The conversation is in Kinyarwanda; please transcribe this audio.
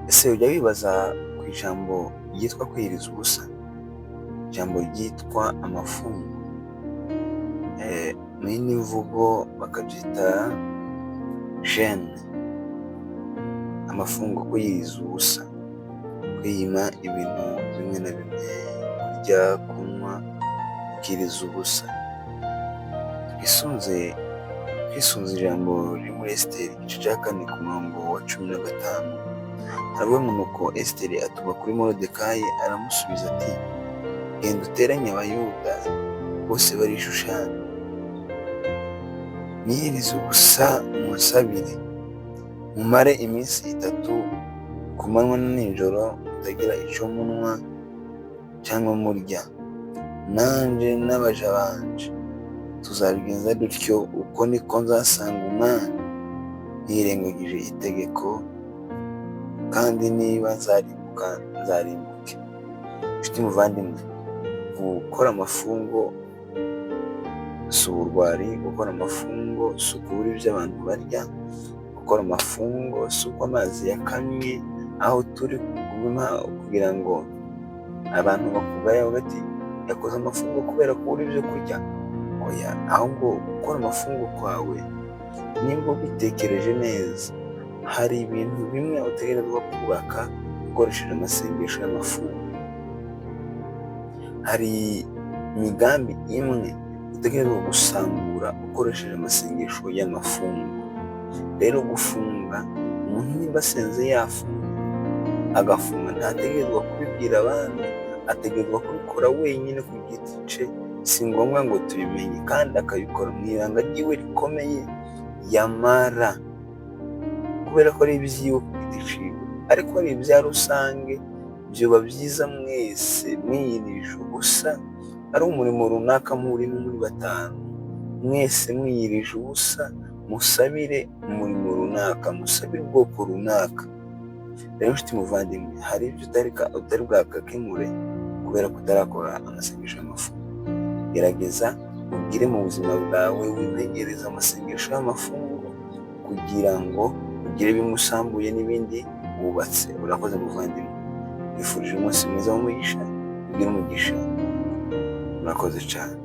Ese ujya wibaza ku ijambo ryitwa kwiyiriza ubusa, ijambo ryitwa amafungo? Mu yindi mvugo bakabyita jeûne, amafungo, kwiyiriza ubusa, kwiyima ibintu bimwe na bimwe, kurya, kunywa, ukiriza ubusa. Twisunze ijambo riri muri Esiteri igice cya 4 ku murongo wa 15, haravuga ngo: "Nuko Esiteri atuma kuri Moridekayi, aramusubiza ati: 'Genda uteranye Abayuda bose bari i Shushani, mwiyirize ubusa, munsabire, mumare iminsi 3 ku manywa na nijoro mutagira icyo munywa cyangwa murya. Nanjye n'abaja banje tuzabigenza dutyo. Uko niko nzasanga umwami ntirengagije itegeko, kandi niba nzarimbuka, nzarimbuke.'" Inshuti muvandimwe, gukora amafungo si uburwari, gukora amafungo si ukubura ibyo abantu barya, gukora amafungo si uko amazi yakamye aho turi kugira ngo abantu bakugaye bati: "Yakoze amafungo kubera kubura ibyo kurya." Oya, ahubwo gukora amafungo kwawe, nimba ubitekereje neza, hari ibintu bimwe utegerezwa kubaka ukoresheje amasengesho y'amafungo. Hari imigambi imwe utegerezwa gusambura ukoresheje amasengesho y'amafungo. Rero gufunga, umuntu nimba asenze yafunga, agafunga, ntategerezwa kubibwira abandi, ategerezwa kubikora wenyine ku giti cye, si ngombwa ngo tubimenye, kandi akabikora mu ibanga ryiwe rikomeye. Yamara kubera ko ari iby'iwe ku giti ciwe, ariko ari ibya rusange, byoba byiza mwese mwiyirije ubusa, ari umurimo runaka murimo muri batanu, mwese mwiyirije ubusa, musabire umurimo runaka, musabire ubwoko runaka. Rero nshuti muvandimwe, hari ibyo utari bwakakemure kubera ko utarakora amasengesho y'amafungo. Gerageza ugire mu buzima bwawe, wimenyereze amasengesho y'amafungo kugira ngo ugire bimwe usambuye n'ibindi wubatse. Urakoze muvandimwe, nkwifurije umunsi mwiza w'umugisha, ugire umugisha, murakoze cyane.